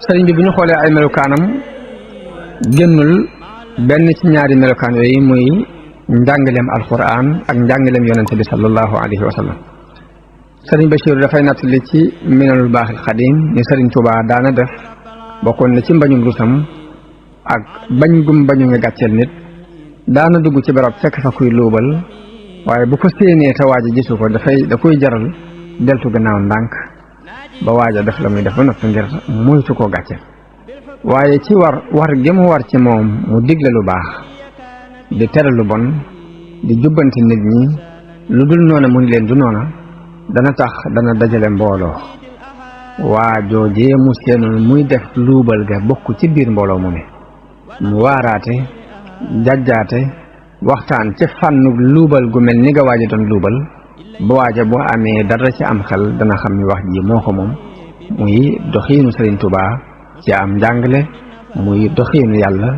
sëriñ bi bu ñu xoolee ay melokaanam génnul benn ci ñaari melokaan yooyu muy njàngaleem alquran ak njàngaleem yonente bi sallallahu alayhi wa sallam. sëriñ Bachir dafay nattali ci minanul baaxil xadim ni sëriñ Tuubaa daana def bokkoon na ci mbañum rusam ak bañ gum bañu nga gàcceel nit daana dugg ci barab fekk fa kuy luubal waaye bu ko séenee te waaja gisu ko da koy jaral deltu gannaaw ndànk ba waaja def la muy def ba noppi ngir moytu koo gàcce waaye ci war gi mu war ci moom mu digle lu baax di tere lu bon di jubbanti nit ñi lu dul noona mu ni leen du noona dana tax dana dajale mbooloo waa joojee mu seenoon muy def luubal ga bokk ci biir mbooloo mu ne mu waaraate jajjaate waxtaan ci fànnu luubal gu mel ni nga waaja doon luubal ba waaja boo amee dara ci am xel dana xam ni wax ji moo ko moom muy doxiinu Sëriñ Tuubaa ci am njàngale muy doxiinu yàlla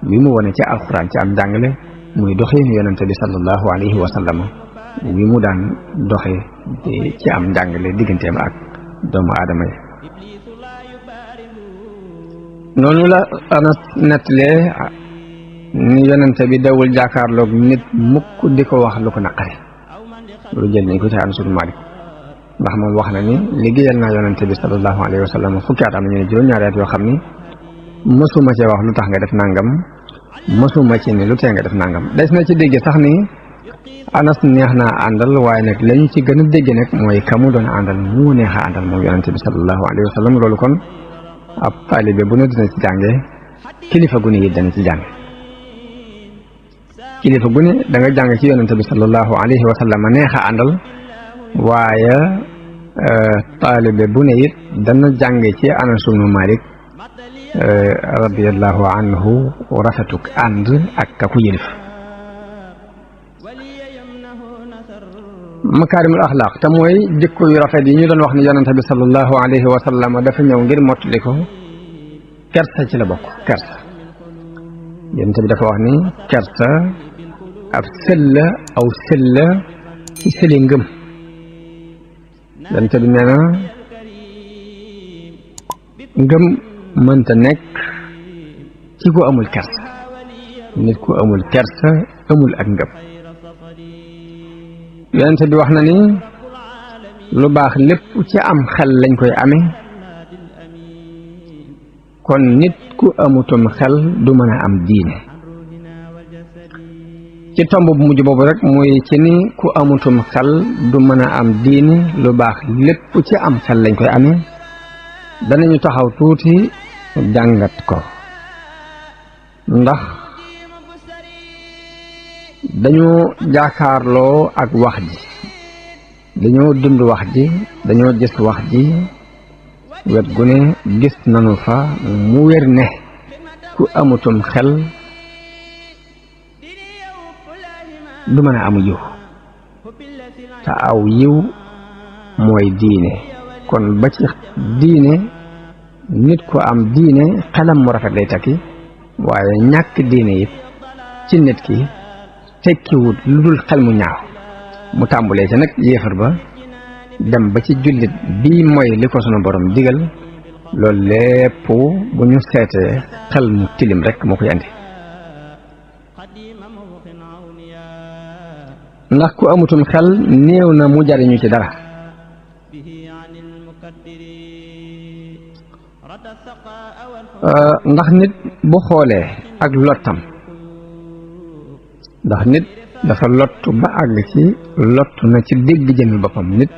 wi mu wone ci alxuraan ci am njàngale muy doxiinu yonente bi sallallahu alayhi wa sallam wi mu daan doxe ci am njàngale digganteem ak doomu aadama yi noonu la Anas nettalee ni yonente bi dawul jàkkaarloog nit mukk di ko wax lu ko naqari lu jël nañ ko ci Anas ibn Malik ndax moom wax na ni liggéeyal naa yonente bi sallallahu alayhi wa sallam fukki at am na ñu ne juróom-ñaari at yoo xam ni mësuma ci wax lu tax nga def nangam mësuma ci ni lu tee nga def nangam des na ci dégg sax ni Anas neex naa àndal waaye nag lañu ci gën a dégg nag mooy kamu doon àndal mu neex a àndal moom yonente bi sallallahu alayhi wa sallam loolu kon ab taalibe bu ne dina ci jànge kilifa gu ne it dana ci jànge kilifa gu ne da nga jàng ci yonente bi sallallahu alayhi wa sallam neex a àndal waaye taalibe bu ne it dana jàng ci Anas ibn Malik radiyallahu anhu rafetuk ànd ak ka ku yëlif makaarimul axlaaq te mooy jikko yu rafet yi ñu doon wax ni yonente bi sallallahu alayhi wa sallam dafa ñëw ngir mottali ko kersa ci la bokk kersa yonente bi dafa wax ni kersa ab sëlla aw sëlla ci sëli ngëm yonente bi nee na ngëm mënta nekk ci ku amul kersa nit ku amul kersa amul ak ngëm yonente bi wax na ni lu baax lépp ci am xel lañ koy amee kon nit ku amutum xel du mën a am diine ci tomb bu mujj boobu rek muy ci ni ku amutum xel du mën a am diine lu baax lépp ci am xel lañ koy amee danañu taxaw tuuti jàngat ko ndax dañoo jaakaarloo ak wax ji dañoo dund wax ji dañoo gis wax ji wet gu ne gis nanu fa mu wér ne ku amutum xel du mën a amu yiw te aw yiw mooy diine kon ba ci diine nit ku am diine xelam mu rafet lay takki waaye ñàkk diine it ci nit ki tekkiwut lu dul xel mu ñaaw mu tàmbulee ca nag yéefar ba dem ba ci jullit bii mooy li ko sunu borom digal loolu lépp bu ñu seetee xel mu tilim rek moo koy andi ndax ku amutum xel néew na mu jariñu ci dara ndax nit bu xoolee ak lottam ndax nit dafa lottu ba àgg ci lottu na ci dégg jëmmi boppam nit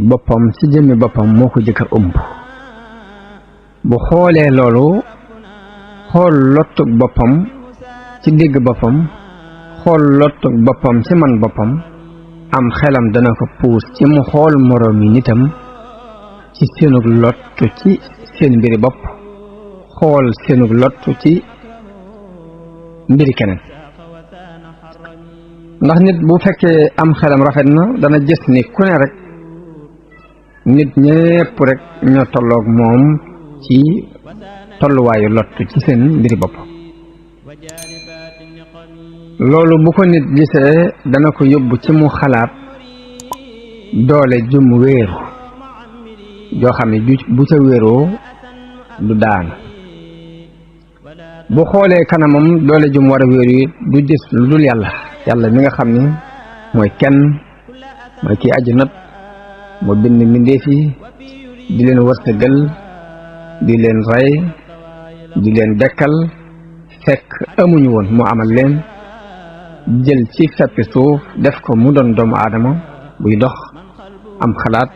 boppam ci jëmmi boppam moo ko jëkk a ëmb bu xoolee loolu xool lottug boppam ci dégg boppam xool lottug boppam ci man boppam am xelam dana ko puus ci mu xool moroom yi nitam ci seenug lottu ci seen mbiri bopp xool seenug lottu ci mbiri keneen ndax nit bu fekkee am xelam rafet na dana gis ni ku ne rek nit ñépp rek ñoo tolloog moom ci tolluwaayu lottu ci seen mbiri bopp loolu bu ko nit gisee dana ko yóbbu ci mu xalaat doole jum wéeru joo xam ne bu ca wéeroo du daanu bu xoolee kanamam doole jum war a wéeru yi du gis lu dul yàlla mi nga xam ni mooy kenn mooy kii aju not moo bind mbindeef yi di leen wërsëgal di leen rey di leen dekkal fekk amuñu woon mu amal leen jël ci feppi suuf def ko mu doon doomu aadama buy dox am xalaat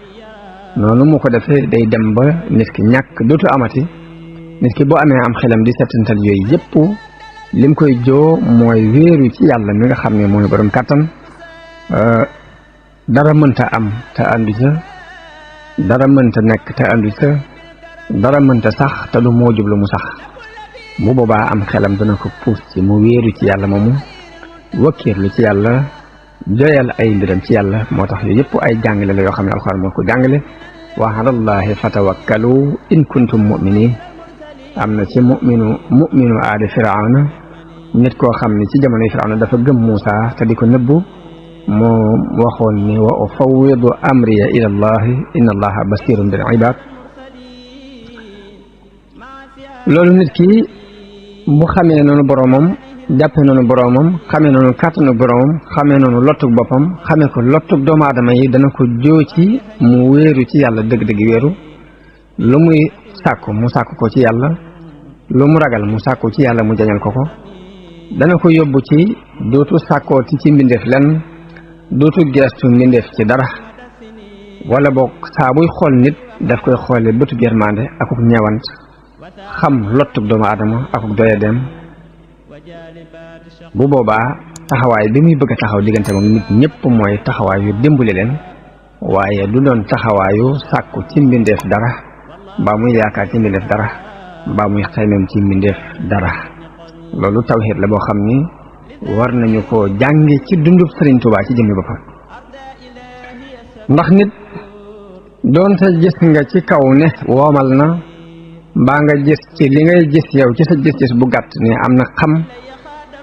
noonu mu ko defee day dem ba nit ki ñàkk dootu amati nit ki boo amee am xelam di settantal yooyu yépp lim koy joo mooy wéeru ci yàlla mi nga xam ne mooy borom kàttan dara mënta am te àndu ca dara mënta nekk te àndu ca dara mënta sax te du moo jublu mu sax bu boobaa am xelam dana ko puus ci mu wéeru ci yàlla moomu wakkiirlu ci yàlla joyal ay mbiram ci yàlla moo tax yooyu yëpp ay jàngale la yoo xam ne alxuraan moo ko jàngale wa alallahi fatawakkalu in kuntum mu'minin am na ci mu'minu aali firawna nit koo xam ne ci jamonoy firawna dafa gëm Muusa te di ko nëbbu moo waxoon ni wa ufawwidu amriya ila allahi inna allaha basirun bil ibad loolu nit ki bu xamee noonu boroomam jàppee noonu boroomam xamee noonu kàttanu boroomam xamee noonu lottug boppam xamee ko lottug doomu aadama yi dana ko joo ci mu wéeru ci yàlla dëgg-dëgg wéeru lu muy sàkku mu sàkku ko ci yàlla lu mu ragal mu sàkku ci yàlla mu jañal ko dana ko yóbbu ci dootu sàkkooti ci mbindeef lenn dootu geestu mbindeef ci dara wala boog saa buy xool nit daf koy xoole bëtub yërmande akuk ñeewant xam lottug doomu aadama akuk doyadeem bu boobaa taxawaay bi muy bëgg a taxaw diggante moom nit ñëpp mooy taxawaayu dimbali leen waaye du doon taxawaayu sàkku ci mbindeef dara mbaa muy yaakaar ci mbindeef dara mbaa muy xaymeem ci mbindeef dara loolu tawxiid la boo xam ni war nañu ko jànge ci dundub Sëriñ Tuubaa ci jëmmi boppam ndax nit doonte gis nga ci kaw ne woomal na mbaa nga gis ci li ngay gis yow ci sa gis-gis bu gàtt ni am na xam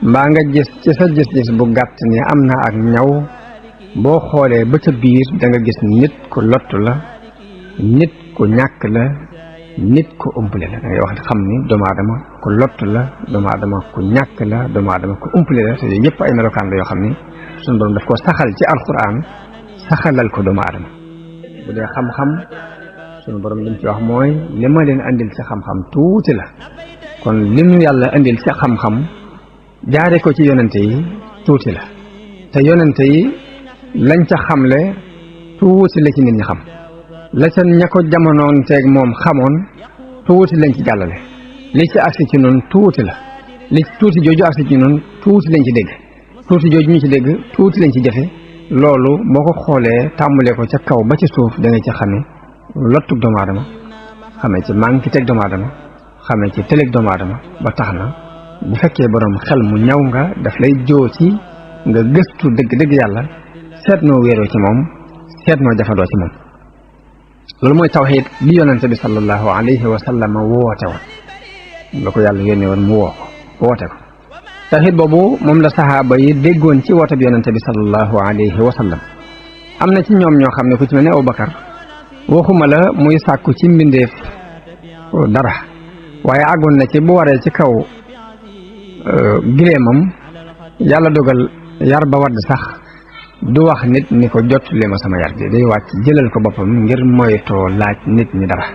mbaa nga gis ci sa gis-gis bu gàtt ni am na ak ñaw boo xoolee ba ca biir da nga gis nit ku lottu la nit ku ñàkk la nit ku umpule la da ngay wax xam ni doomu aadama ku lottu la doomu aadama ku ñàkk la doomu aadama ku umpule la te yooyu yëpp ay melokaan la yoo xam ni suñu borom daf ko saxal ci alquran saxalal ko doomu aadama bu dee xam-xam sunu borom lim ci wax mooy li ma leen andil ci xam-xam tuuti la kon lim yàlla andil ci xam-xam jaare ko ci yonente yi tuuti la te yonente yi lañ ca xamle tuuti la ci nit ñi xam la ca ña ko jamonoon teeg moom xamoon tuuti lañ ci jàllale li ci agsi ci noonu tuuti la li tuuti jooju agsi ci noonu tuuti lañ ci dégg tuuti jooju ñu ci dégg tuuti lañ ci jafe loolu boo ko xoolee tàmbalee ko ca kaw ba ci suuf da nga ci xame lottug doomu aadama xamee ci manki teg doomu aadama xamee ci tëleg doomu aadama ba tax na bu fekkee borom xel mu ñaw nga daf lay joo ci nga gëstu dëgg-dëgg yàlla seet noo wéeroo ci moom seet noo jafandoo ci moom loolu mooy tawxiid bi yonente bi sallallahu alayhi wa sallam woote woon la ko yàlla yónnee woon mu woo ko woote ko tawxiid boobu moom la saxaaba yi déggoon ci woote bi yonente bi sallallahu alayhi wa sallam am na ci ñoom ñoo xam ne ku ci mel ne Abubakar waxuma la muy sàkku ci mbindeef dara waaye àggoon na ci bu waree ci kaw gileemam yàlla dogal yar ba wadd sax du wax nit ni ko jot li ma sama yar bi day wàcc jëlal ko boppam ngir moytoo laaj nit ñi dara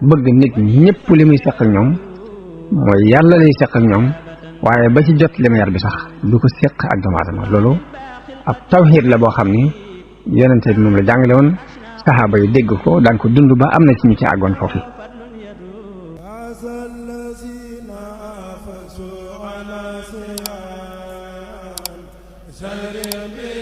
bëgg nit ñëpp li muy seq ak ñoom mooy yàlla lay seq ak ñoom waaye ba ci jot li ma yar bi sax du ko seq ak doomu aadama loolu ab tawxiid la boo xam ni yonente bi moom la jàngale woon saxaaba yi dégg ko daan ko dund ba am na ci ñu ci àggoon foofu سلم